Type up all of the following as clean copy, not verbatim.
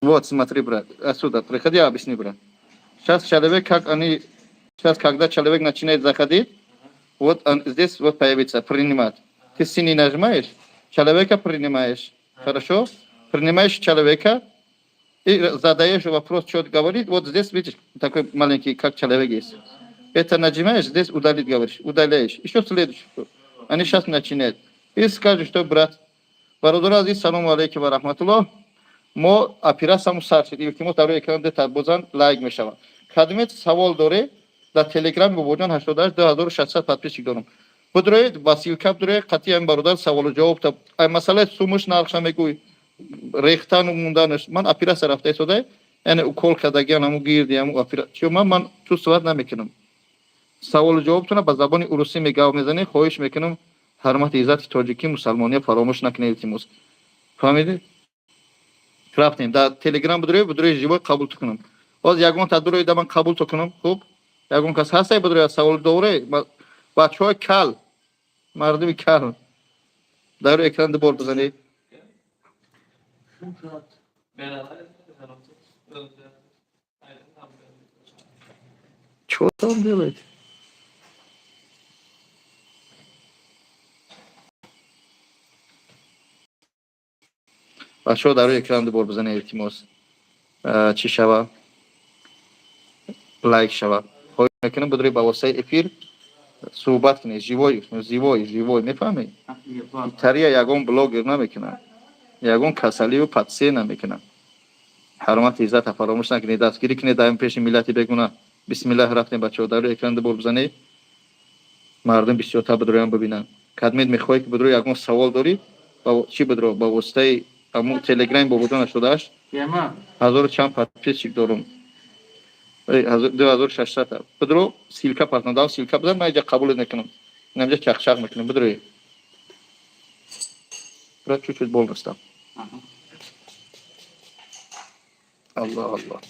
Вот, смотри, брат, отсюда приходи, я объясню, брат. Сейчас человек, как они, сейчас, когда человек начинает заходить, вот он, здесь вот появится принимать. Ты синий нажимаешь, человека принимаешь, хорошо? Принимаешь человека и задаешь вопрос, что говорит. Вот здесь, видишь, такой маленький, как человек есть. Это нажимаешь, здесь удалить говоришь, удаляешь. Еще следующий. Они сейчас начинают. И скажешь, что, брат, бародари азиз, салому алейкум ва раҳматуллоҳ. Мо оператсиямон сар шуд. Илтимос, дар рӯи экран дета бозан лайк мешавад. Кадомет савол доре, дар Телеграми Бобоҷон 88 2600 подписчик дорам. Бидроед, ба ссылка бидроед, қатъи ҳамин бародар саволу ҷавоб та. Ай масъалаи сумуш, нархша мегӯй, рехтану мунданаш. Ман оператсия рафта истода, яъне укол кардагиан, ҳамун гирди ҳамун оператсия. Ман чувствовать намекунам. Саволу ҷавобтона ба забони урусӣ мегав мезанед, хоҳиш мекунам, ҳурмати иззати тоҷикӣ, мусалмония фаромӯш накунед, илтимос. Фаҳмидед? Рафтем, дар Телеграм бидроед, бидроед, живой қабул кунам. Боз ягон та дуроида, ман қабул кунам. Хуб, ягон кас ҳастай, бидрояд, савол доре? Бачаҳои кал, мардуми кал, дар рӯи экран дубор бизанед. Чё там делать? Бачаҳо, дар рӯи экран дубор бизанед, илтимос. Чӣ шава, лайк шава. Хоҳиш мекунам, бидрои, ба воситаи эфир суҳбат кунед, живой, живой, живой, мефаҳмед? Тария ягон блогер намекунад, ягон касалию патсе намекунад. Ҳурмати иззата фаромӯш накунед, дастгирӣ кунед дар пеши миллати бегунаҳ. Бисмиллаҳ, рафтем, бачаҳо, дар рӯи экран дубор бизанед, мардум бисёртар бидроян, бибинанд. Кадмед мехоҳӣ, ки бидрои, ягон савол дорӣ, чӣ бидро, ба воситаи ҳамун Телеграми Бобоҷон 88 ҳазору чанд подписчик дорум, 2600. Бидро, ссылка партам, ссылка бизан, ман иҷа қабулет мекунам, инамҷа чақчақ мекунам. Бидрои, брат, чуть-чуть больно стал. Аллоҳ, Аллоҳ.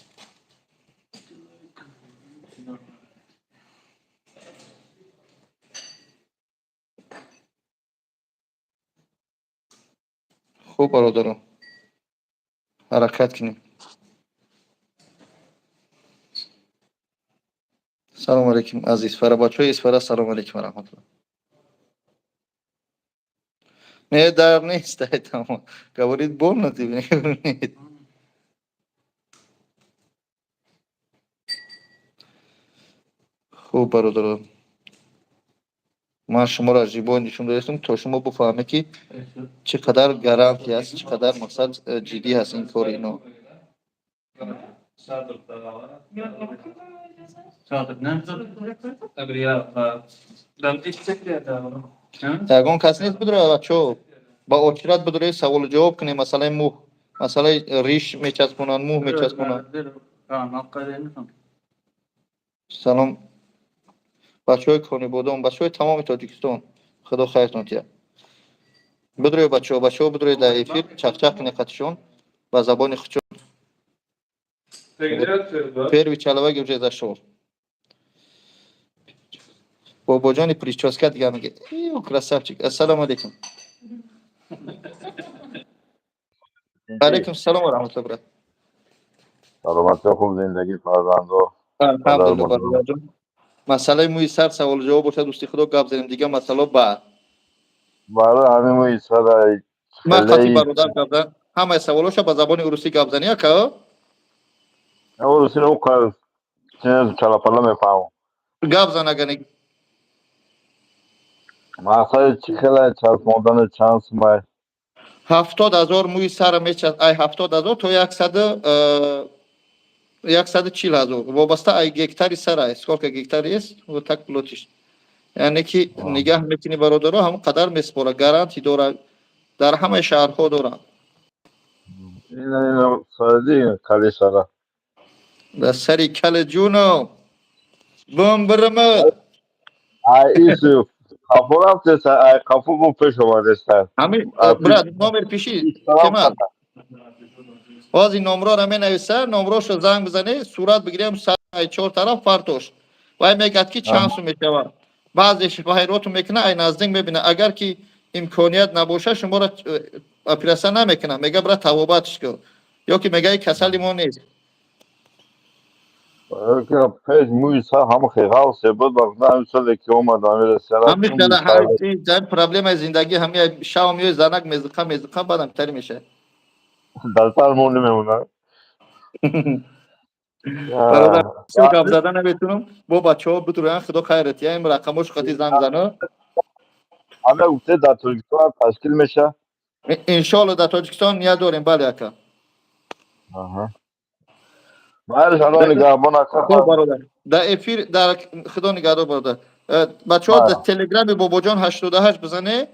Хуб, бародарон, ҳаракат кунем. Салому алейкум аз Исфара, бачаҳои Исфара, салому алейкум раҳматулло. Не, дар нест, там говорит, больно тебе? Нет. Хуб, бародарон, ман шуморо живой нишон додастам, то шумо бифаҳмед, ки чӣ қадар гарантия аст, чӣ қадар мақсад ҷиддӣ ҳаст ин кори ино. Çadır ne? Tabii ya. Ben Ягон кас нест, бидро, бачаҳо, ба очират бидрои, саволу ҷавоб кунем. Масъалаи мӯҳ, масъалаи риш мечаспонанд, мӯҳ мечаспонанд. Салом, бачаҳои Конибодом, бачаҳои тамоми Тоҷикистон, худо хайртон тиҳад. Бидрои, бачаҳо, бачаҳо, бидрои, дар эфир чақчақ кунед қатишон ба забони худшон. Первый человек уже зашел. Бобоҷони прическа дига меге, красавчик. Ассалому алейкум. Алейкум салом ва раҳматулло, брат. Саломатӣ, хуб, зиндагӣ, фарзандо? Алҳамдулилла, бародарҷон. Масъалаи мӯи сар саволу ҷавоб бошад, дӯсти худо, гап занем, дигар масъало баъд. Барои ҳамин мӯи сар. Ман қатъи бародар гап зан, ҳамаи саволоша ба забони урусӣ гап занӣ, ака. Урусиро чалапала мефаҳмам. Гап зан, агане. Мақсади чӣ хела часпондани, чанд сумай? 70 000 мӯи сара мечас, ай 70 000 то 140 000, вобаста ай гектари сара, сколько гектар есть, вот так платишь. Яъне ки нигаҳ мекунӣ, бародаро, ҳамон қадар меспора. Гарантӣ дора, дар ҳамаи шаҳрҳо доранд. Кали сара. Дар сари кали ҷуно бум бирмад. Ай ису қафо рафтеса, ай қафо бо пеш омадеса. Ҳамин, брат, номер пиши, кемал. Ҳозир номроро менависа, номрошо занг бизане, сурат бигирем, ай чор тараф партош. Вай мегӯяд, ки чанд сум мешавад. Баъзеш ҳайроту мекуна, ай наздик мебина. Агар ки имконият набошад, шуморо оператсия намекунам. Мега, брат, тавобатш ку. Ё ки мегаи касали мо нест. Пеш мӯи сар ҳама хеғалсе буд, ба ҳамин соле ки омадам ҳамин хела проблемаи зиндагӣ, ҳами шав меои, занак мезиқа, мезиқа, баъдам тари мешавад. Дар сар мо намемонад. Бародар, гап зада наметунам, бо бачаҳо бидурӯян, худо хайрат, я ин рақамош қати занг зано. Ҳама гуфте, дар Тоҷикистон ташкил меша? Иншоалло, дар Тоҷикистон ният дорем, бале, ака. Майли, Худо нигаҳбон, ака. Хуб, бародар, дар эфир дар худо нигаҳдор, бародар. Бачаҳо, дар телеграми Бобоҷон 88 бизане,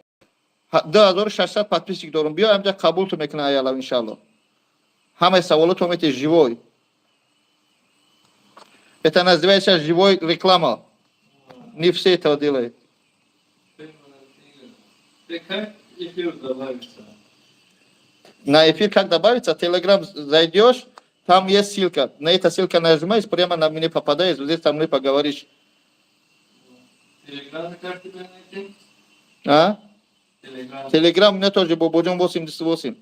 2600 подписчик дорум. Биё, ҳамҷа қабулту мекунам, аялав, иншаалло. Ҳамаи саволото мети живой. Это называется живой реклама. Не все это делают. Ты как эфир добавиться? На эфир как добавиться? Телеграм зайдешь, там есть ссылка. На эту ссылку нажимаешь, прямо на меня попадаешь, здесь со мной поговоришь. Телеграм как тебя найти? А? Телеграм. Телеграм у меня тоже Бободжон 88.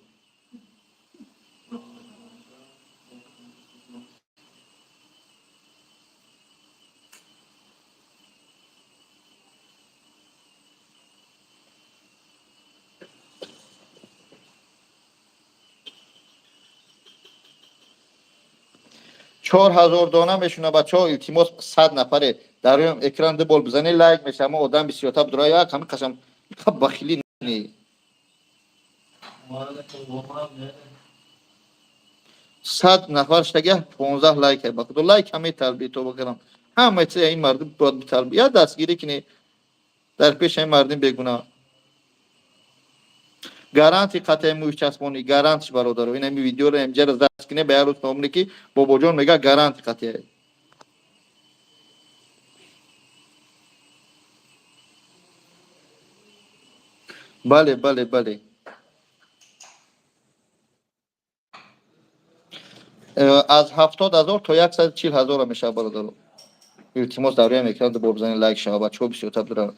4000 дона мешуна, бачаҳо, илтимос, 100 нафаре дар рӯи экран ду бол бизане, лайк меша, ама одам бисёрта бидура, як ҳами қашам бахилӣ не. Валайкум. 100 нафар штага, 15 лайк, ба худо, лайк ҳамаи талби то бакарам, ҳамаи чиз ин мардум бояд биталби, я дастгирӣ кини дар пеши ин мардум бегунаҳ. Гаранти қатъи мӯй часпонӣ, гарантиш, бародаро, ин ҳами видеоро имҷара даст кине, ба як рӯз номне ки Бобоҷон мега, гаранти қатъи. Бале, бале, бале. Аз 70 000 то 140 000 мешавад, бародаро. Илтимос, дар рӯям экран ду бор бизанед, лайк шава, бачаҳо бисёртар дуранд.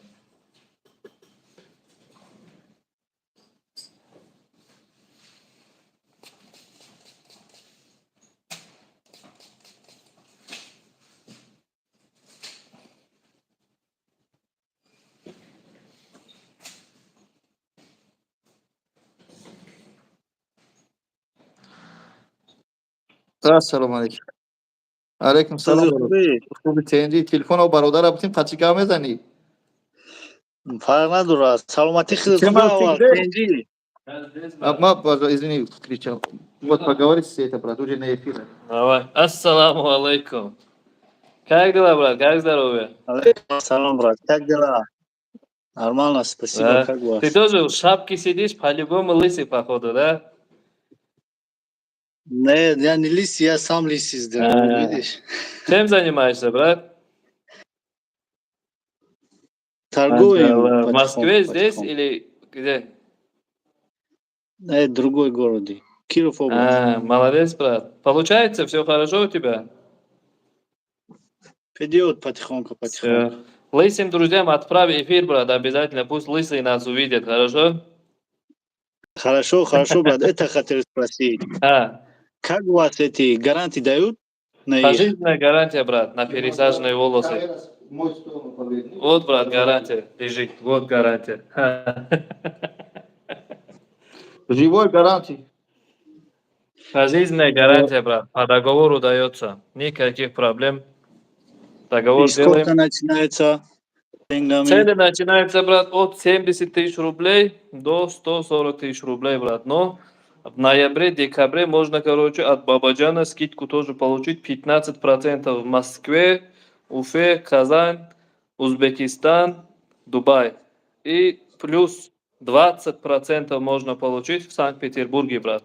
Ассалому алайкум. Алайкум салом. Хуби, тенҷи? Телефонро бародара бутим, қачи гап мезанӣ? Фарқ надорад, саломатӣ худат. Тенҷи. Ма, извини, кричал. Вот поговори с это, брат, уже на эфире. Давай. Ассаламу алейкум. Как дела, брат? Как здоровье? Алейкум ассалам, брат. Как дела? Нормально, спасибо. Да. Как у вас? Ты тоже в шапке сидишь, по-любому лысый, походу, да? Не, я не лысый, я сам лысый сделал, видишь? Чем занимаешься, брат? Торгуем. В Москве здесь или где? Нет, другой городе. Киров область. А, молодец, брат. Получается, все хорошо у тебя? Идет потихоньку, потихоньку. Всё. Лысым друзьям отправь эфир, брат, обязательно. Пусть лысые нас увидят, хорошо? Хорошо, хорошо, брат. Это хотел спросить. А. Как у вас эти гарантии дают? На их? Пожизненная гарантия, брат, на пересаженные волосы. Вот, брат, гарантия лежит. Вот гарантия. Живой гарантия. Пожизненная гарантия, брат. По договору дается. Никаких проблем. Договор И сколько делаем. Начинается деньгами? Цены начинаются, брат, от 70 тысяч рублей до 140 тысяч рублей, брат. Но в ноябре, декабре можно, короче, от Бабаджана скидку тоже получить 15% в Москве, Уфе, Казань, Узбекистан, Дубай. И плюс 20% можно получить в Санкт-Петербурге, брат.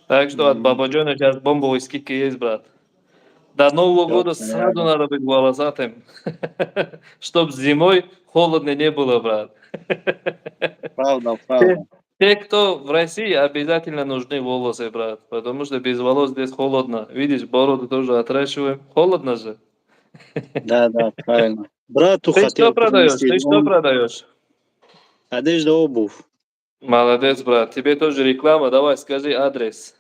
Так что от Бабаджана сейчас бомбовые скидки есть, брат. До Нового Всё, года сразу понятно. надо быть волосатым, чтоб зимой холодно не было, брат. Правда, правда. Те, кто в России, обязательно нужны волосы, брат, потому что без волос здесь холодно. Видишь, бороду тоже отращиваем. Холодно же. Да, правильно. Брату Ты что хотел продаешь? принести. Ты что продаешь? Одежда, обувь. Молодец, брат. Тебе тоже реклама. Давай, скажи адрес.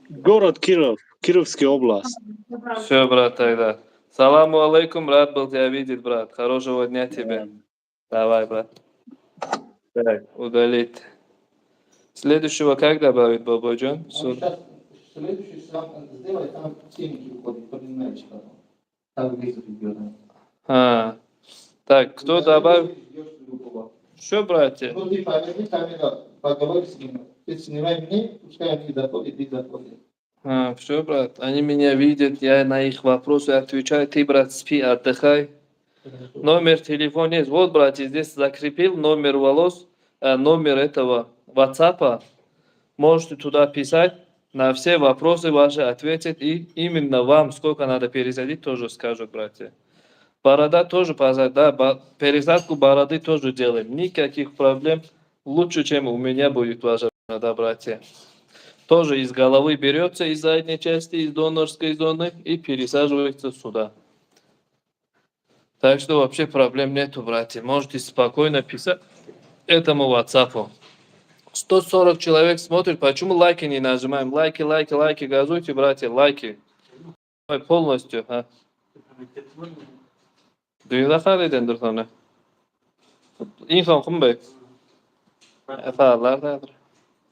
Город Киров, Кировский область. Все, брат, тогда. Саламу алейкум, рад был тебя видеть, брат. Хорошего дня тебе. Давай, брат. Так, удалить. Следующего как добавить, Бабаджан? Сейчас следующий сам сделай, там темники уходит, поднимаешь потом. Там вызов идет. А. Так, кто добавил? Что, братья? Ну, ты поверни камеру, поговори с ним. Ты снимай мне, пускай они заходят, и заходят. А, все, брат, они меня видят, я на их вопросы отвечаю. Ты, брат, спи, отдыхай. Номер телефона есть. Вот, братья, здесь закрепил номер волос, номер этого WhatsApp. Можете туда писать, на все вопросы ваши ответят. И именно вам сколько надо пересадить, тоже скажут, братья. Борода тоже, да, пересадку бороды тоже делаем. Никаких проблем. Лучше, чем у меня будет ваша борода, братья. Тоже из головы берется, из задней части, из донорской зоны и пересаживается сюда. Так что вообще проблем нету, братья. Можете спокойно писать этому WhatsApp. 140 человек смотрит. Почему лайки не нажимаем? Лайки, лайки, лайки. Газуйте, братья, лайки. Ой, полностью. А? Dünya xariden sonra. İnsan kim? Sağlar.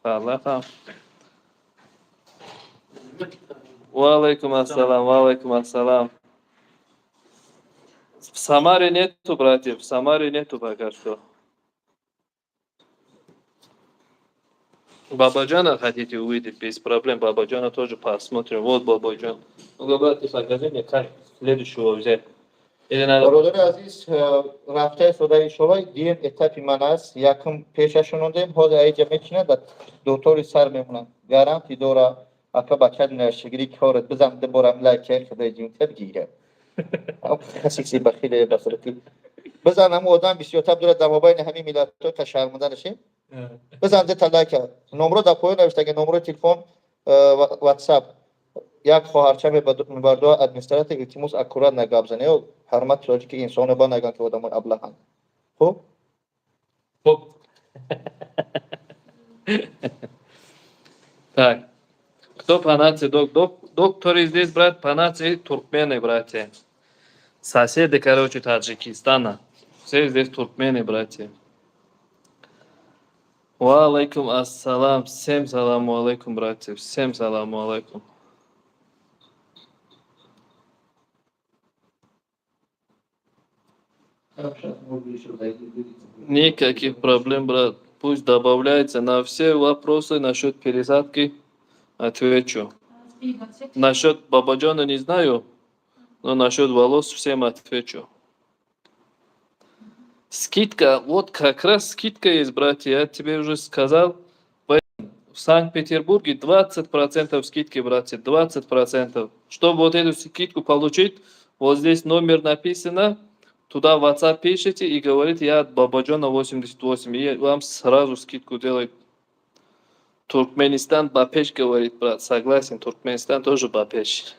Sağlar, tamam. Ва алейкум ассалам, ва алейкум ассалам. В Самаре нету, братьев, в Самаре нету пока что. Бабаджана хотите увидеть, без проблем. Бабаджана тоже посмотрим. Вот Бабаджан. Ну, братья, покажи мне, как следующего взять. Или надо. Бародари азиз, рафтаи содаи шолай дуюм этапи ман аст. Якум пешашон ондем, ҳозир аиҷа мечинад ва дотори сар мемонад. Гарантӣ дора, ака бача нашигири корат бизан дуборам лайк худои ҷинта бигирад. Хасиси бахиле басрати. Бизан, ҳамун одам бисёртар дорад дар мобайни ҳамин миллатҳо та шармонда нашем. Бизан дета лайка. Номро дар поён навиштаги, номрои телефон, WhatsApp. Як хоҳарча мебардоа администратор, илтимос, аккуратно гап зане. Ҳурмати тоҷики инсоне ба наган ки одамои аблаҳанд. Хуб? Хуб. Так. Кто по нации? Докторы здесь, брат, по нации туркмены, братья. Соседи, короче, Таджикистана. Все здесь туркмены, братья. Ва алейкум ассалам. Всем саламу алейкум, братья. Всем саламу алейкум. Никаких проблем, брат. Пусть добавляется на все вопросы насчет пересадки. Отвечу. Насчет Бабаджана не знаю, но насчет волос всем отвечу. Скидка, вот как раз скидка есть, братья, я тебе уже сказал. В Санкт-Петербурге 20% скидки, братья, 20%. Чтобы вот эту скидку получить, вот здесь номер написано, туда в WhatsApp пишите и говорите: я от Бабаджана 88, и вам сразу скидку делают. Туркменистан ба пеш, говорит, брат, согласен, Туркменистан тоже ба пеш.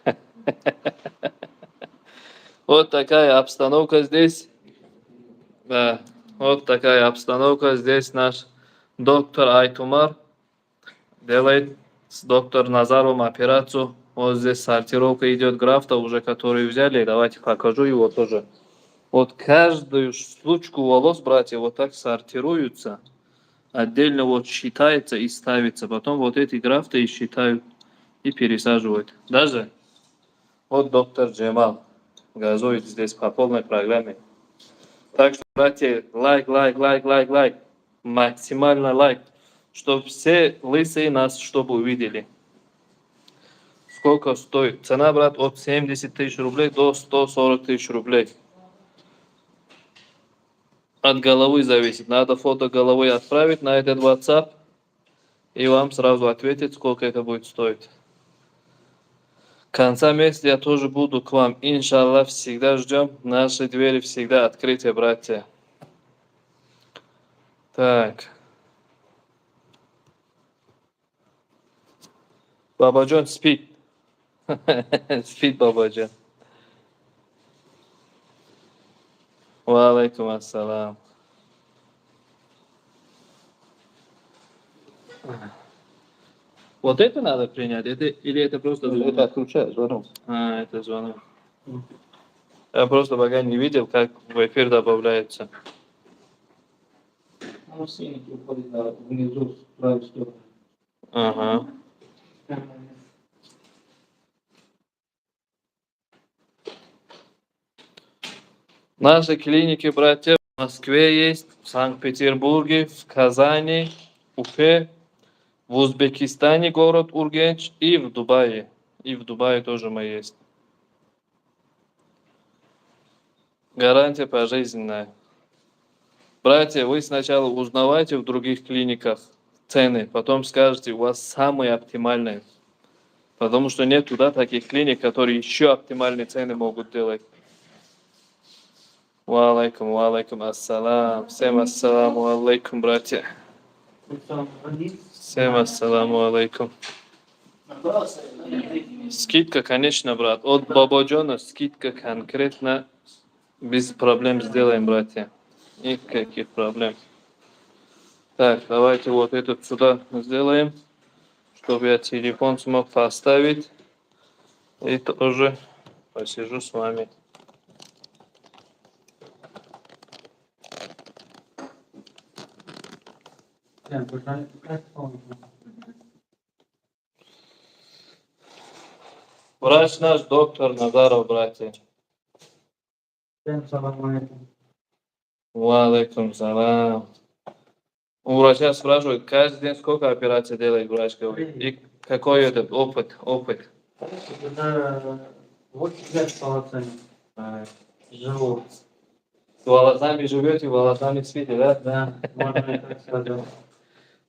Вот такая обстановка здесь. Да, вот такая обстановка здесь. Наш доктор Айтумар делает с доктором Назаром операцию. Вот здесь сортировка идет графта уже, который взяли. Давайте покажу его тоже. Вот каждую штучку волос, братья, вот так сортируются. Отдельно вот считается и ставится. Потом вот эти графты и считают и пересаживают. Даже вот доктор Джемал газует здесь по полной программе. Так что, братья, лайк, лайк, лайк, лайк, лайк. Максимально лайк. Чтобы все лысые нас, чтобы увидели. Сколько стоит? Цена, брат, от 70 тысяч рублей до 140 тысяч рублей. От головы зависит. Надо фото головы отправить на этот WhatsApp, и вам сразу ответит, сколько это будет стоить. Конца месяца я тоже буду к вам. Иншаллах, всегда ждем. Наши двери всегда открыты, братья. Так. Бабаджон спит. Спит Бабаджон. Ва алейкум ассалам. Вот это надо принять, это или это просто звонок? Это отключай звонок. А, это звонок. Я просто пока не видел, как в эфир добавляется. Оно синенький уходит внизу, в правую сторону. Ага. Наши клиники, братья, в Москве есть, в Санкт-Петербурге, в Казани, Уфе, в Узбекистане город Ургенч и в Дубае. И в Дубае тоже мы есть. Гарантия пожизненная. Братья, вы сначала узнавайте в других клиниках цены, потом скажете, у вас самые оптимальные. Потому что нет туда таких клиник, которые еще оптимальные цены могут делать. Ва алайкум, ва алайкум ассалам. Всем ассаламу алейкум, братья. Всем ассаламу алейкум. Скидка, конечно, брат. От Бабаджона скидка конкретно без проблем сделаем, братья. Никаких проблем. Так, давайте вот этот сюда сделаем, чтобы я телефон смог поставить. И тоже посижу с вами. Врач наш доктор Назаров, братья. Ва алейкум салам. У врача спрашивают, каждый день сколько операций делает врач, говорит. И какой этот опыт, опыт. 8 лет с волосами живу. С волосами живете, волосами спите, да? Да, можно и так сказать.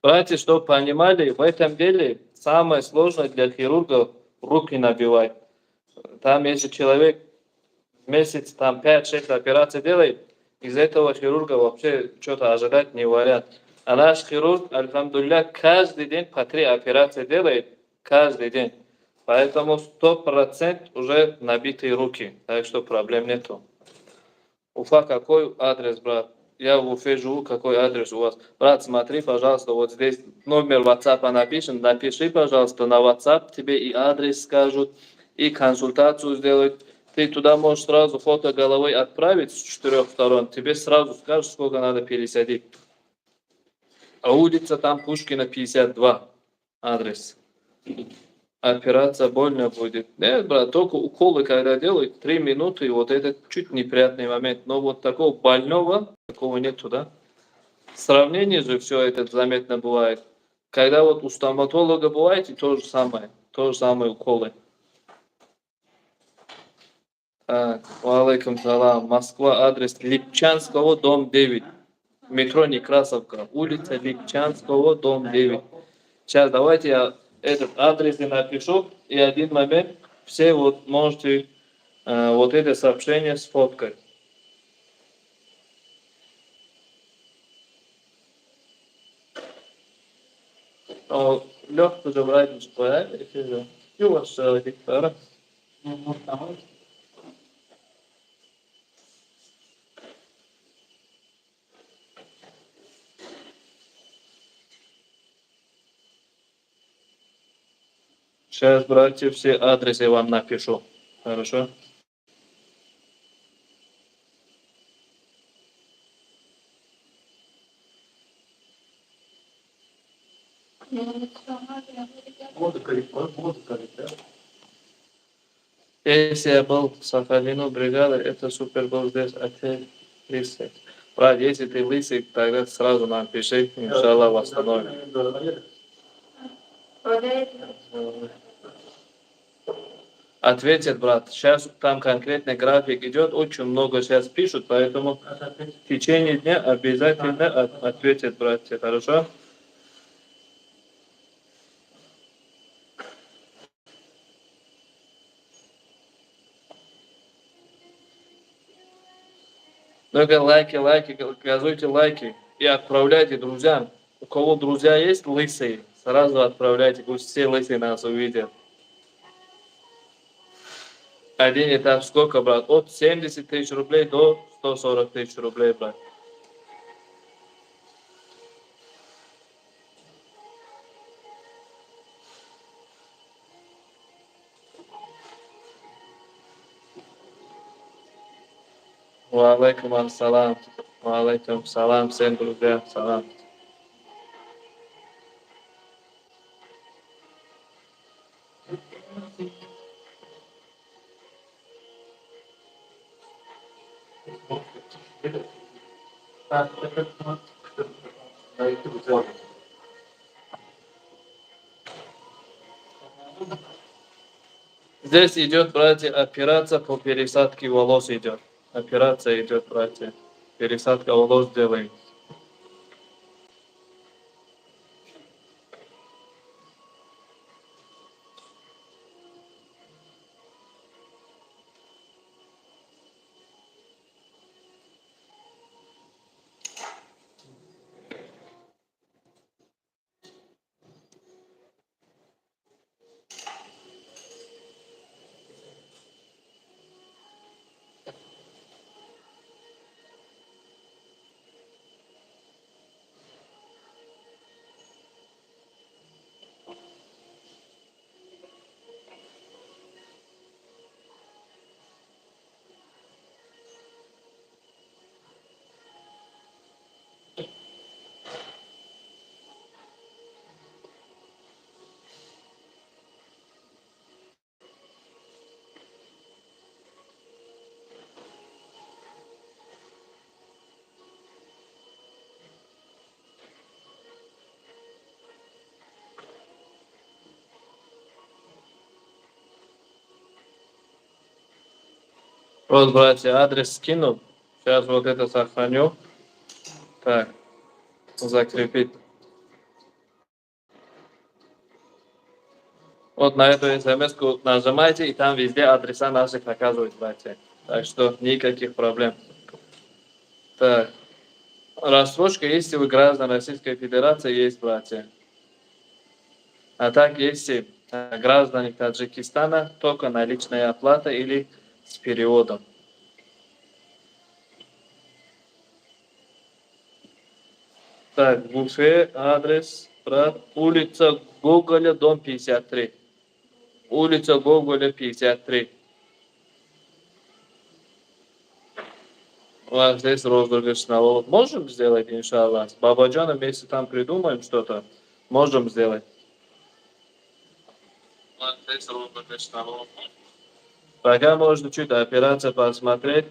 Братья, чтобы понимали, в этом деле самое сложное для хирургов руки набивать. Там, если человек в месяц там 5-6 операций делает, из этого хирурга вообще что-то ожидать не вариант. А наш хирург, альхамдулилля, каждый день по 3 операции делает, каждый день. Поэтому 100% уже набитые руки, так что проблем нету. Уфа, какой адрес, брат? Я в Уфе живу, какой адрес у вас? Брат, смотри, пожалуйста, вот здесь номер WhatsApp напишем, напиши, пожалуйста, на WhatsApp, тебе и адрес скажут, и консультацию сделают. Ты туда можешь сразу фото головы отправить с четырех сторон, тебе сразу скажут, сколько надо пересадить. А улица там Пушкина, 52, адрес. Операция больно будет. Нет, брат, только уколы, когда делают, 3 минуты, и вот этот чуть неприятный момент. Но вот такого больного, такого нету, да? Сравнение же все это заметно бывает. Когда вот у стоматолога бывает, и то же самое уколы. Так, алейкум салам. Москва, адрес Липчанского, дом 9. Метро Некрасовка, улица Липчанского, дом 9. Сейчас давайте я этот адрес и напишу, и один момент все вот можете вот это сообщение сфоткать. Легко забрать, что Сейчас, братья, все адресы я вам напишу. Хорошо? Если я был в Сахалину бригадой, это супер был здесь, а ты лысый. Брат, если ты лысый, тогда сразу нам пиши, иншаллах, восстановим. Ответит, брат. Сейчас там конкретный график идет, очень много сейчас пишут, поэтому в течение дня обязательно ответят, братья. Хорошо? Ну-ка, лайки, лайки, газуйте лайки и отправляйте друзьям. У кого друзья есть лысые, сразу отправляйте, пусть все лысые нас увидят. Один этап сколько, брат? От 70 тысяч рублей до 140 тысяч рублей, брат. Ва алайкум ассалам. Ва алайкум салам, всем друзья, салам. Здесь идет, братья, операция по пересадке волос идет. Операция идет, братья. Пересадка волос делаем. Вот, братья, адрес скинул. Сейчас вот это сохраню. Так, закрепить. Вот на эту смс нажимайте, и там везде адреса наших показывают, братья. Так что никаких проблем. Так, рассрочка, если вы граждан Российской Федерации, есть, братья. А так, если граждане Таджикистана, только наличная оплата или с переводом. Так, в Уфе адрес, брат, улица Гоголя, дом 53. Улица Гоголя, 53. У нас здесь розыгрыш на волос. Можем сделать, иншаллах? С Бабаджаном, если там придумаем что-то, можем сделать. У нас здесь розыгрыш на волос. Пока можно чуть операция посмотреть.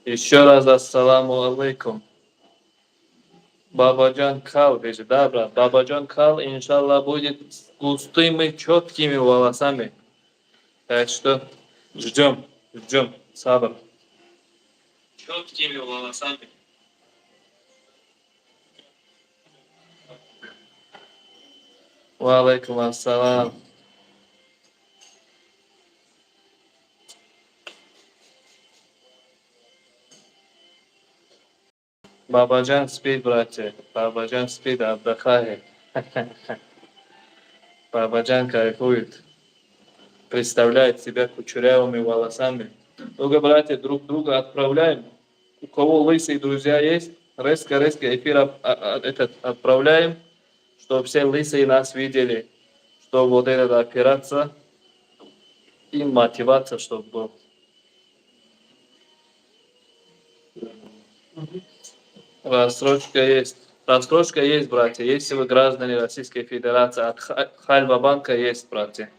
Еще раз ассаламу алейкум. Бабаджан Кал, пишет, да, брат? Бабаджан Кал, иншаллах, будет с густыми, четкими волосами. Так что ждем, ждем, сабр. Четкими волосами. Ва алейкум ассалам. Бабаджан спит, братья. Бабаджан спит, отдыхает. Бабаджан кайфует. Представляет себя кучерявыми волосами. Ну-ка, братья, друг друга отправляем. У кого лысые друзья есть, резко-резко эфир этот отправляем, чтобы все лысые нас видели, что вот эта операция и мотивация, чтобы был. Рассрочка есть. Рассрочка есть, братья. Если вы граждане Российской Федерации, от Хальва банка есть, братья.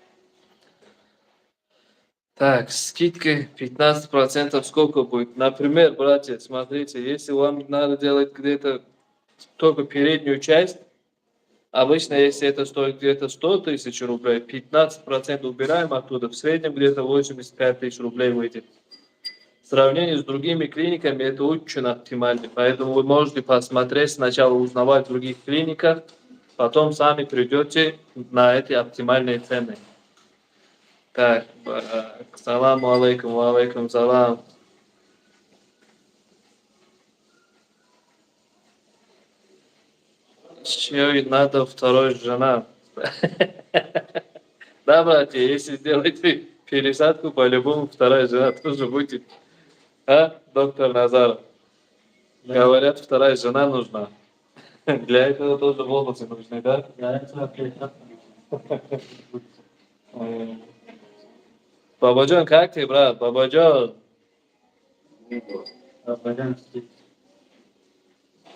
Так, скидкой 15% сколько будет? Например, братья, смотрите, если вам надо делать где-то только переднюю часть, обычно, если это стоит где-то 100 тысяч рублей, 15% убираем оттуда, в среднем где-то 85 тысяч рублей выйдет. В сравнении с другими клиниками это очень оптимально, поэтому вы можете посмотреть, сначала узнавать в других клиниках, потом сами придете на эти оптимальные цены. Так, саламу алейкум, ва алейкум салам. Еще и надо второй жена. Да, братья, если сделаете пересадку, по-любому вторая жена тоже будет. А, доктор Назаров? Говорят, вторая жена нужна. Для этого тоже волосы нужны, да? Для этого пересадка нужна. Бабаджон, как ты, брат? Бабаджон. Бабаджан сидит.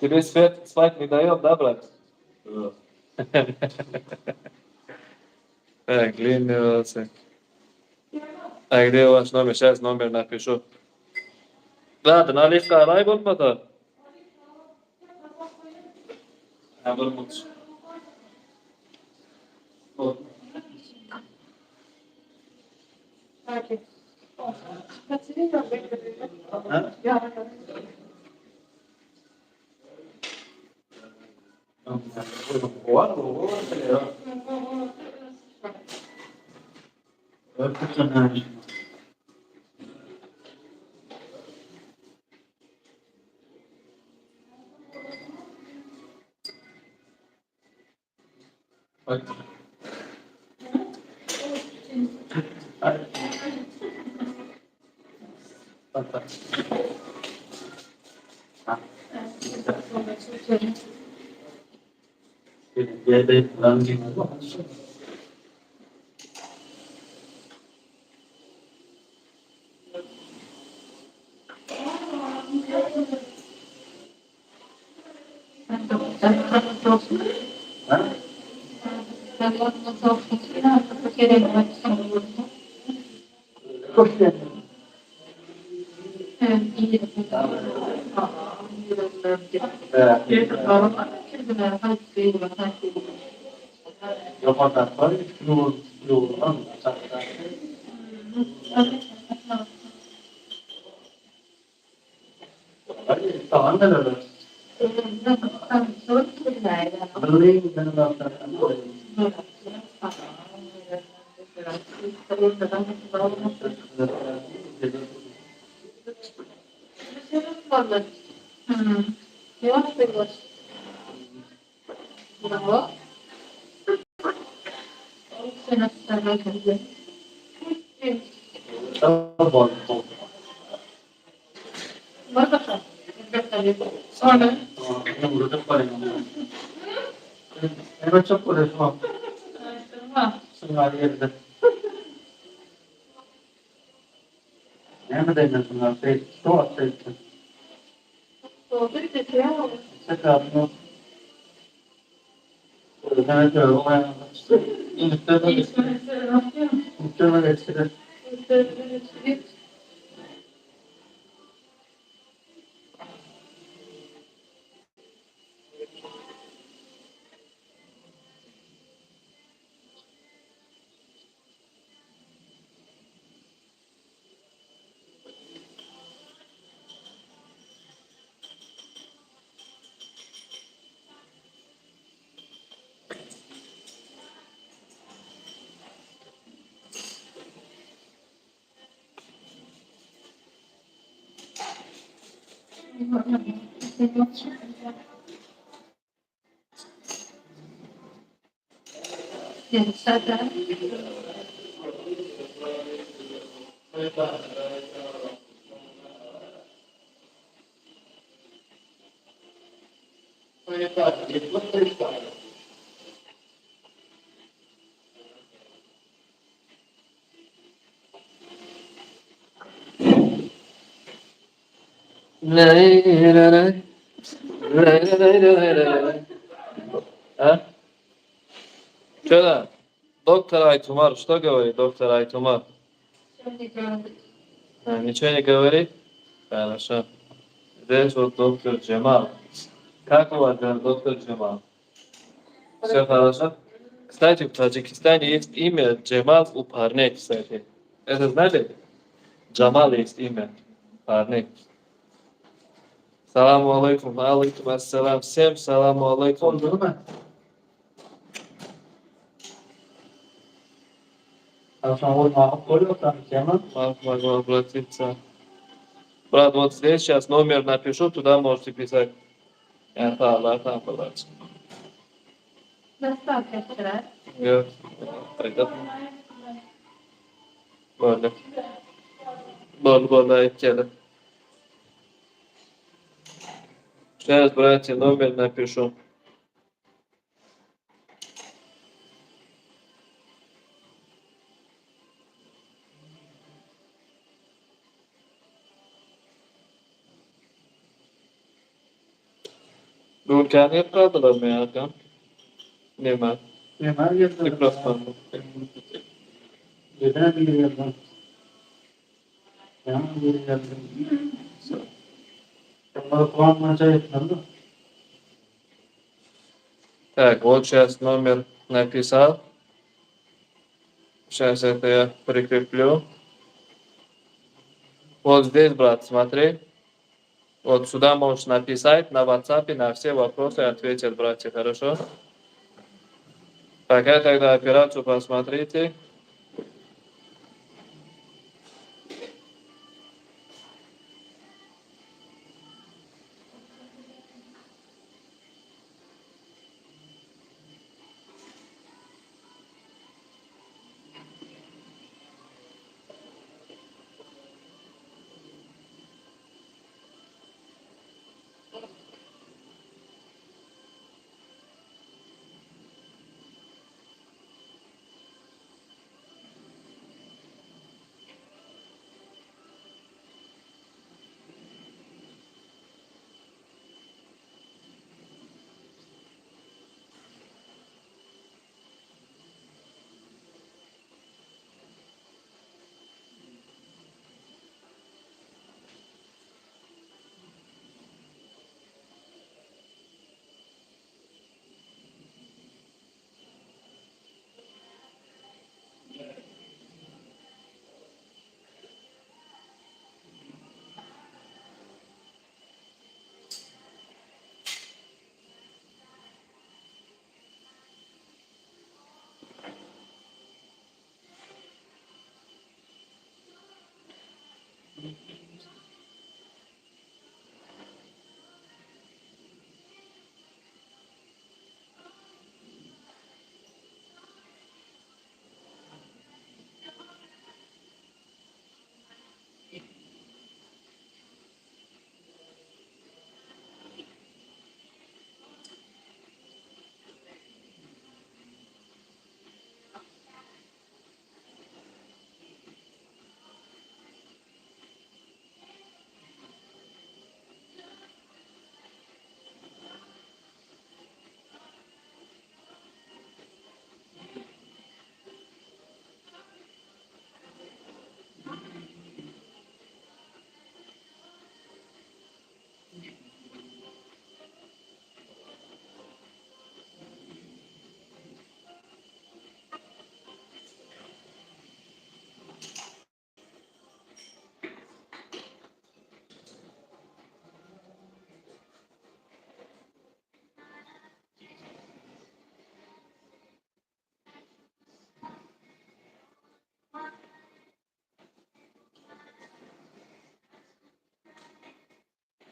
Тебе свет спать не дает, да, брат? Да. Так, длинные волосы. А где ваш номер? Сейчас номер напишу. Да, наливка арай bolmady. Ha, bir Вот. А? А? Что да? Доктор Айтумар, что говорит доктор Айтумар? А, ничего не говорит? Хорошо. Здесь вот доктор Джемал. Как у вас дела, доктор Джемал? Все хорошо? Кстати, в Таджикистане есть имя Джемал у парней, кстати. Это знали? Джамал есть имя парней. Саламу алейкум, алейкум ассалам. Всем саламу алейкум. Oldu mu? Могу обратиться. Брат, вот здесь сейчас номер напишу, туда можете писать. Это брат. Yo'q, qayda? Bo'ldi. Bo'ldi, bo'ldi, aytgani. Сейчас, братья, номер напишу. Gulkani qildilarmi akam? Nima? Nima yerda? Mikrofon. Neden bir yerden? Ya bir yerden. Bunları kullanmaca etmem. Так, вот сейчас номер написал. Сейчас это я прикреплю. Вот здесь, брат, смотри. Вот сюда можешь написать на WhatsApp, на все вопросы ответят братья, хорошо? Пока тогда операцию посмотрите.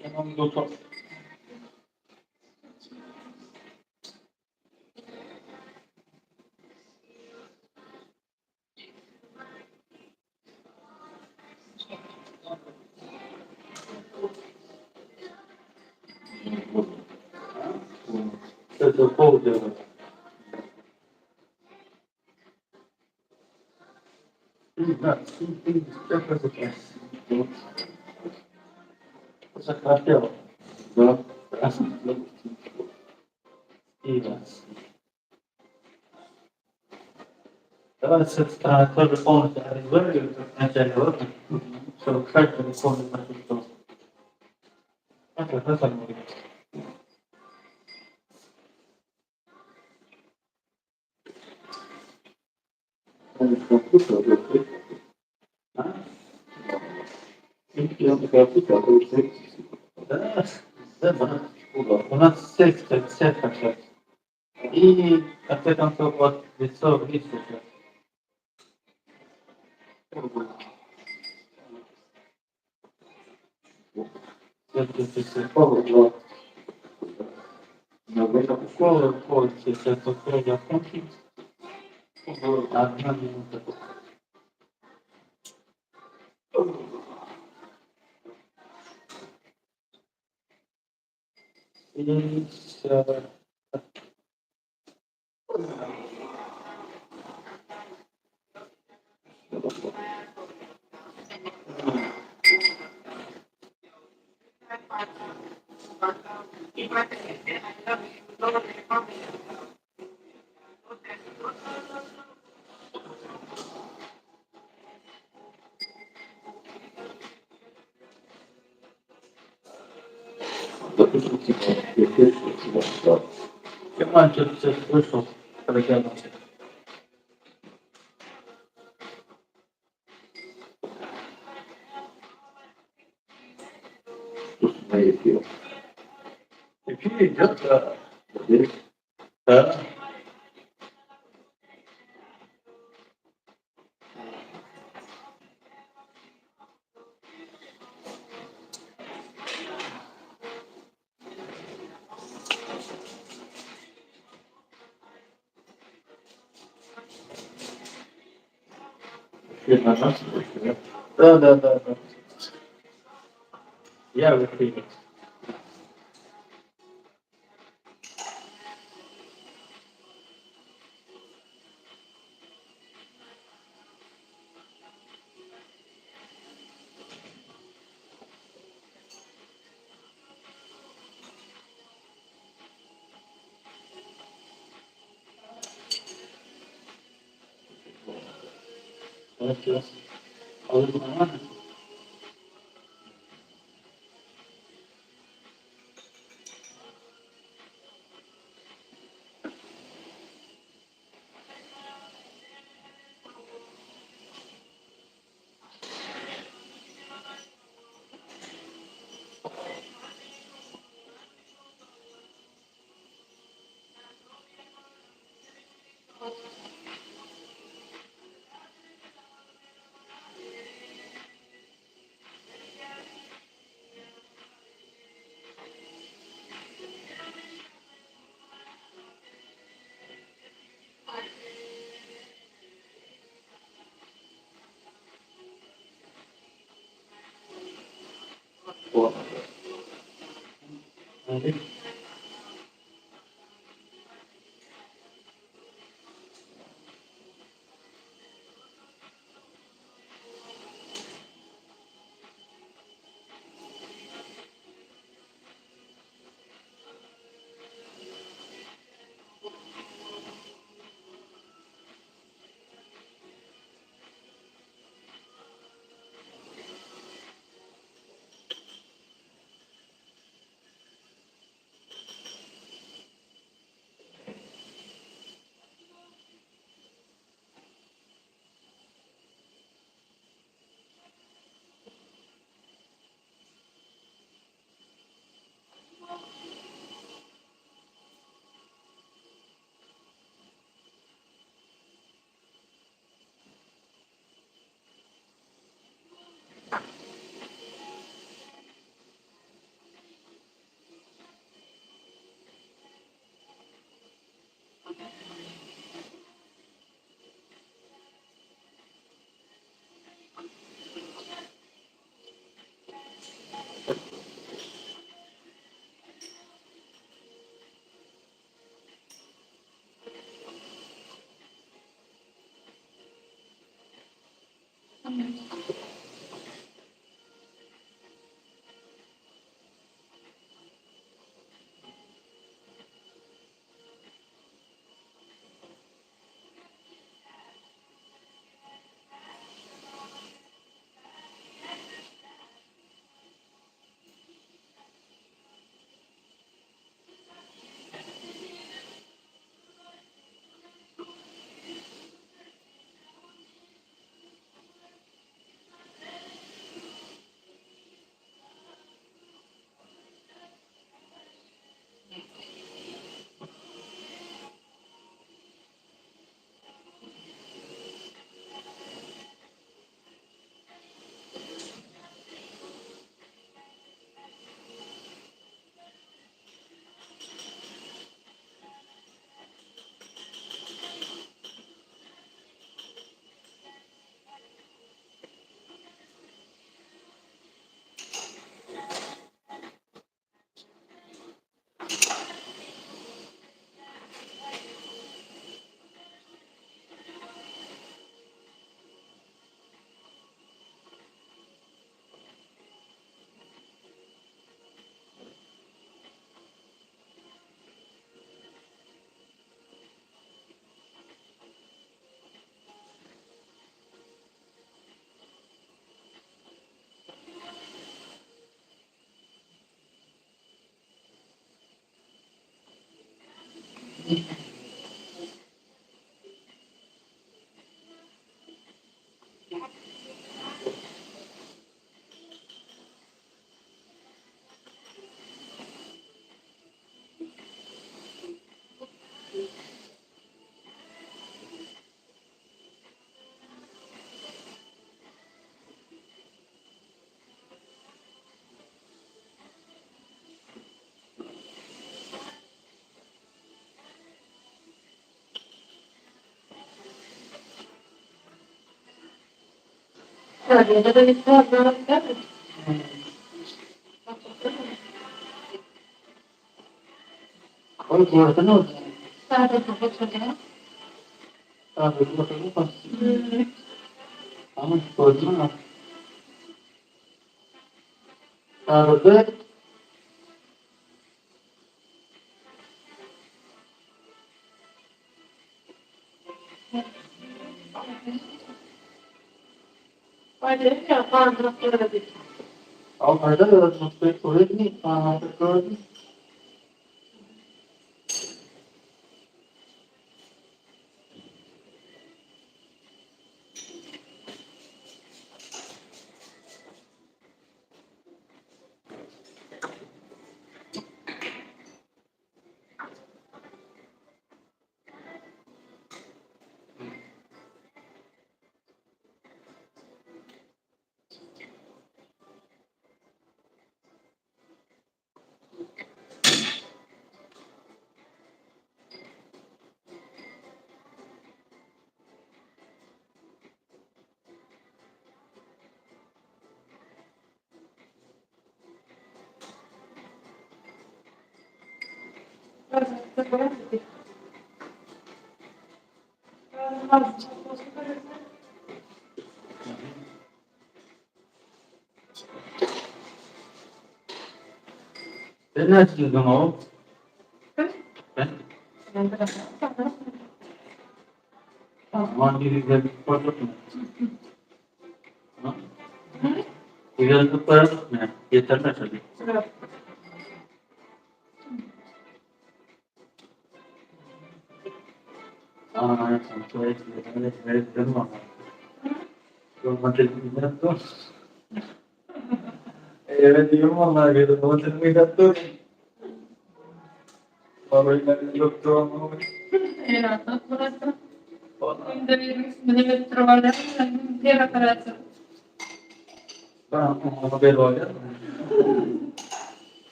Tamam doktor. Это полдела. Да, захрапело. Да. Раз. И раз. Давай с этой стороны тоже полностью обезболиваем, как вначале, ладно? Чтобы кстати, далеко не почувствовал. Так, вот это будет. А? Да, да, у нас все, все хотят. И, в конце концов, вот лицо вниз сейчас. Уколы, уколы, сейчас уколы закончим. Одна минута. И все. Я что-то сейчас слышал, когда. Эфир идет, да. Да. Да. Я в эфире. А вы нормально? Смотри. Ben ne istiyorsun oğlum? Ben? Aman bir güzel bir koyduk mu? Güzel bir koyduk mu? Yeter mi tabii?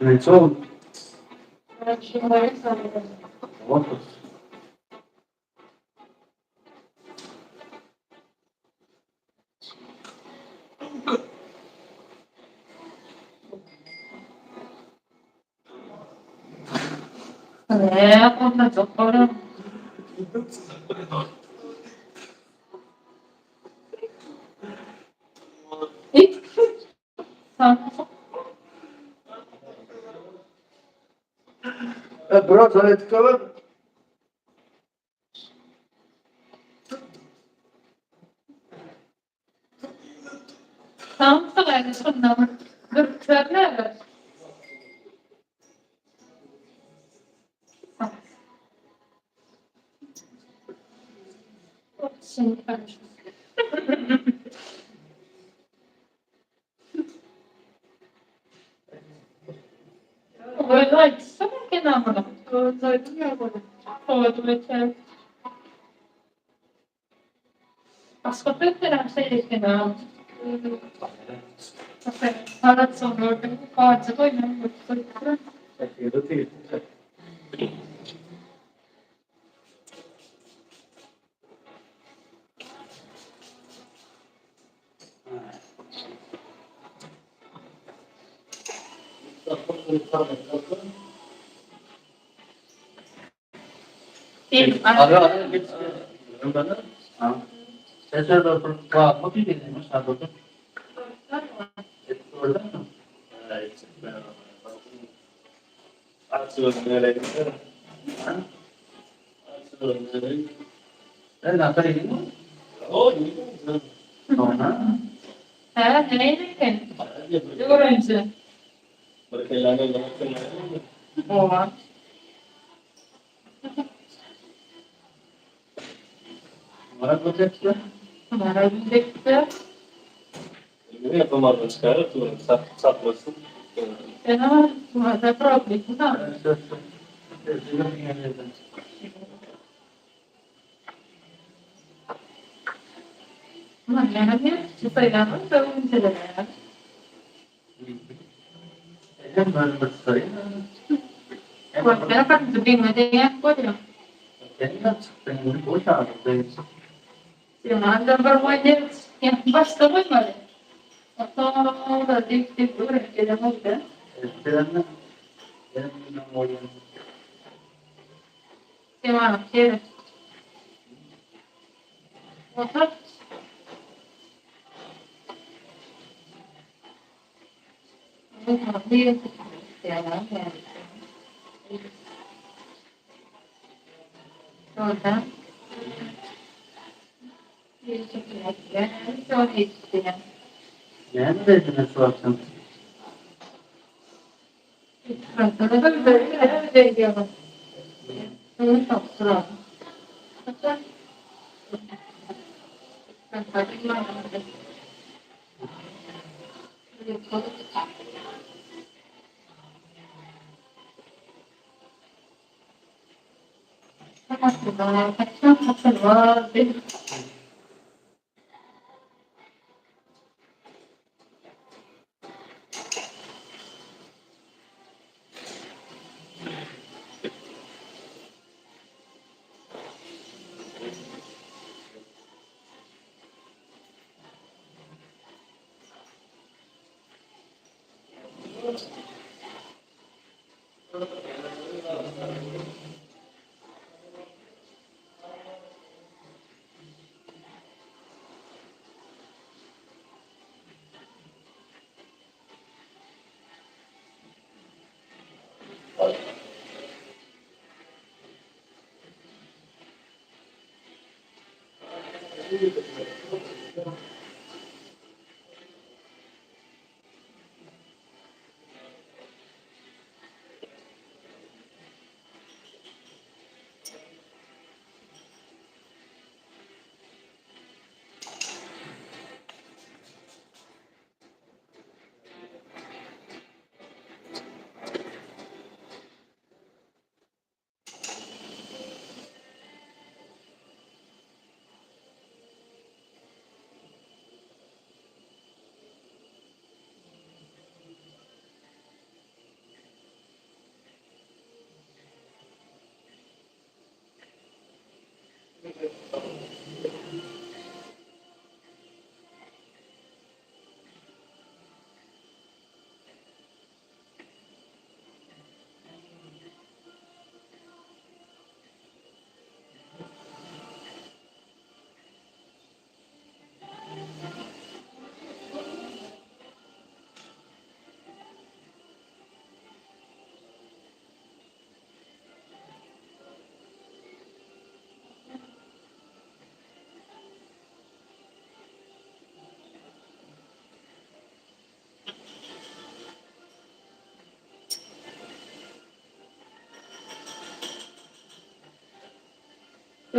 Лицо. Вот. Ne, çok doğru. Брат, это Tam sırayla gırtlarlar. Очень хорошо.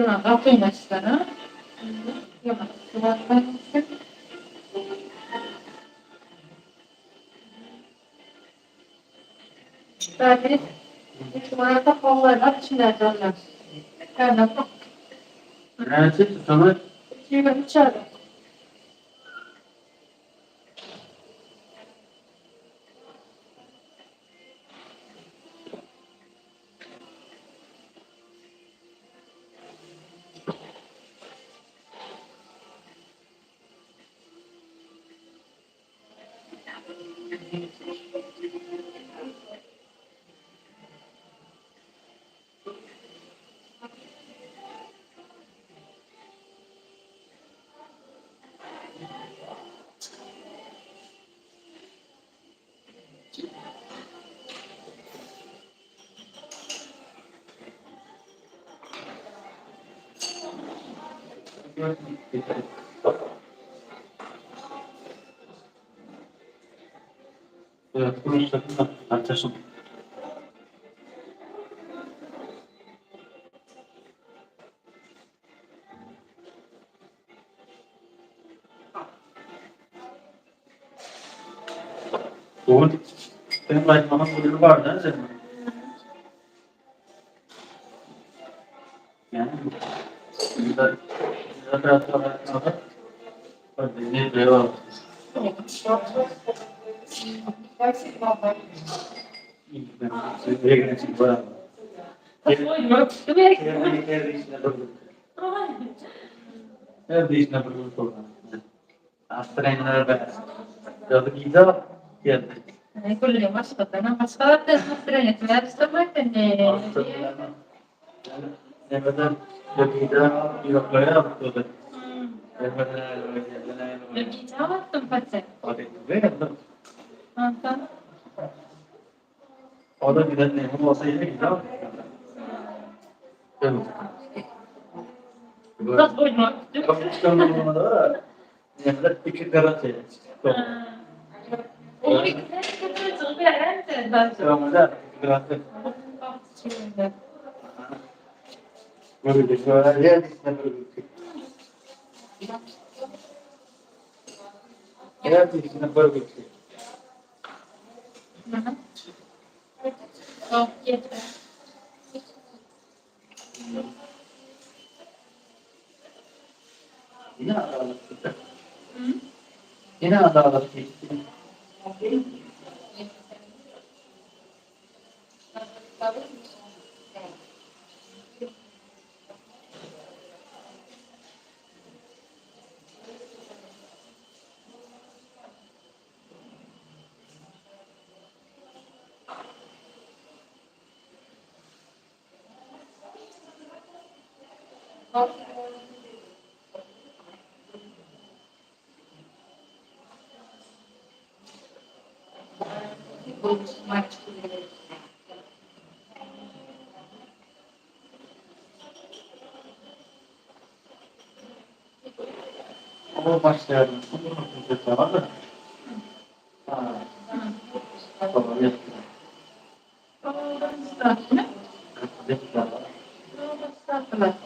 Kapıyı açsana. Sonuç Benim aydınlanma bölümü var değil mi? Yani كل يوم أشتغل أنا بشتغل Yine adalet. Yine adalet. O başlayalım.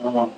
Tamam.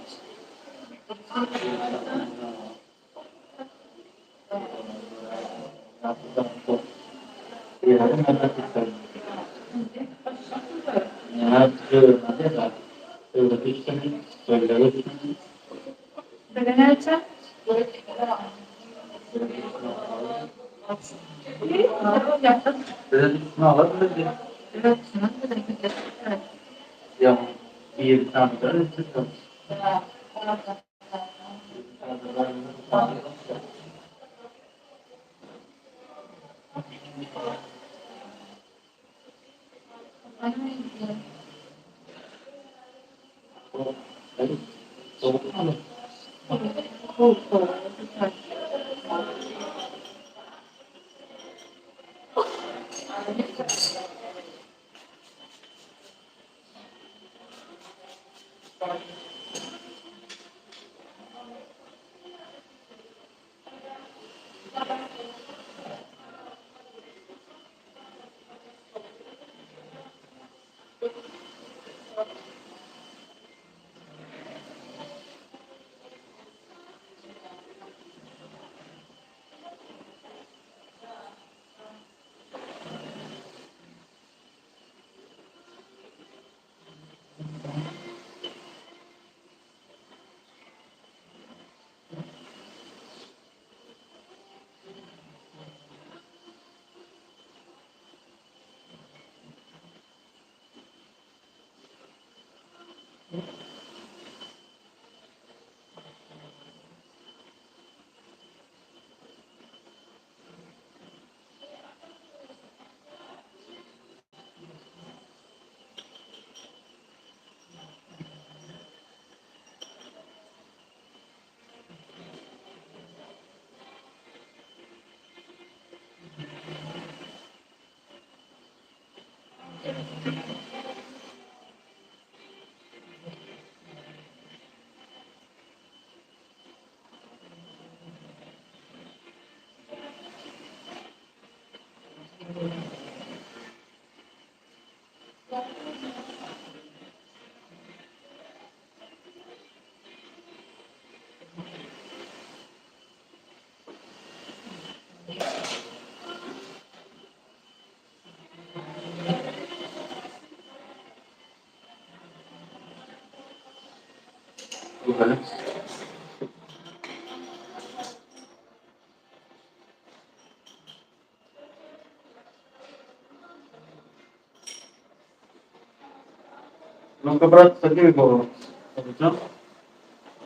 Ну-ка, брат, подними голову. Лицом.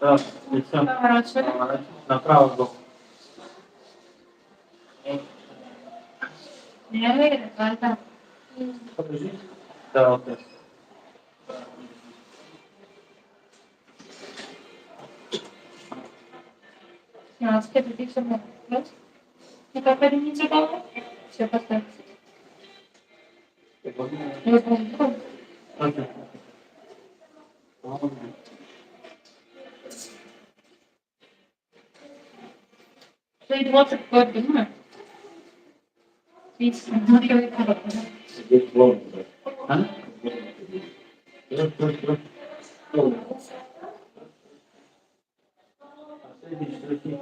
Раз, лицом. Поворачивай. Поворачивай. Направо голову. Не, да. Подожди. Да, вот так. Ну-ка, поднимите голову. Все, поставьте. Вот. Окей. Стоит 20 год, думаю. А? Последний.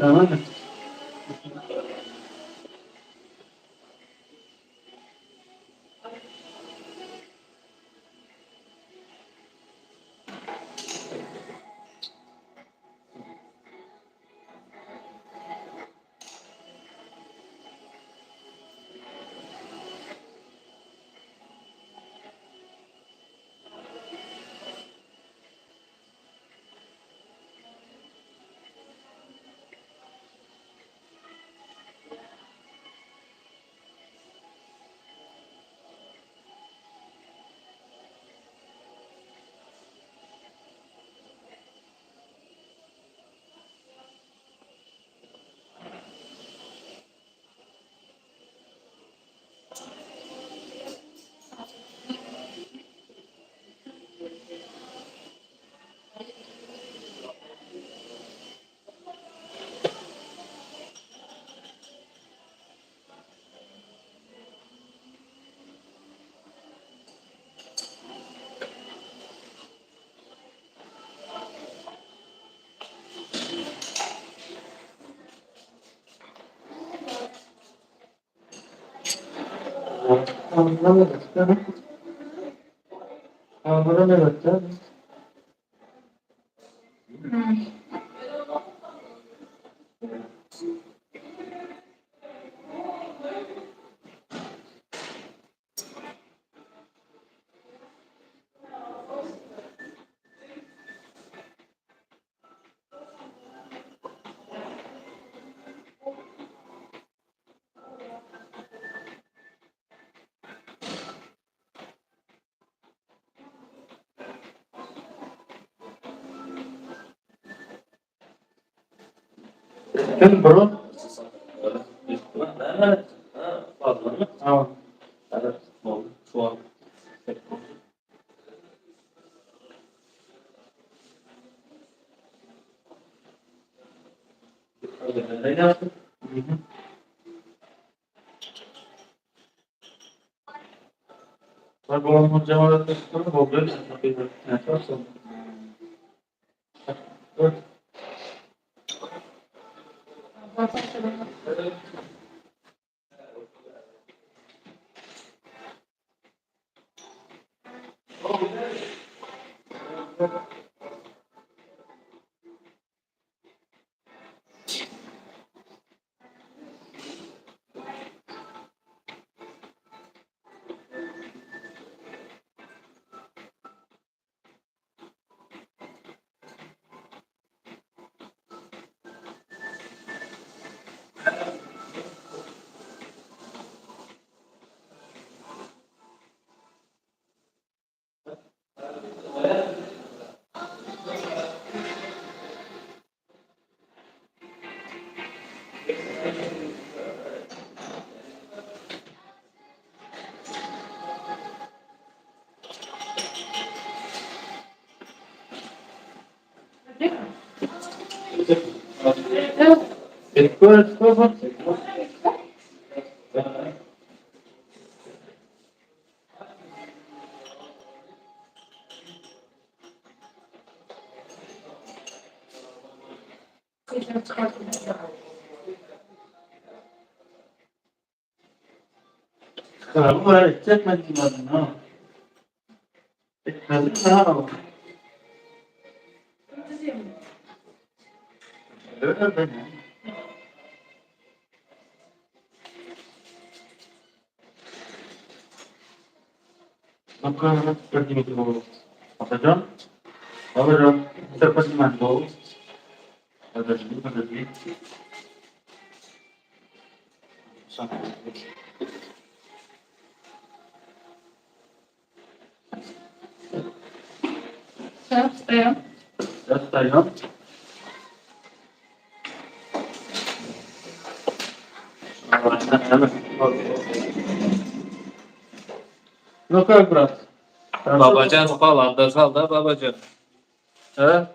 Нормально? Kim bro? Tamam. Все, встаем. Встаем. Ну как, брат? Бабаҷан спал, отдыхал, да, Бабаҷан? А?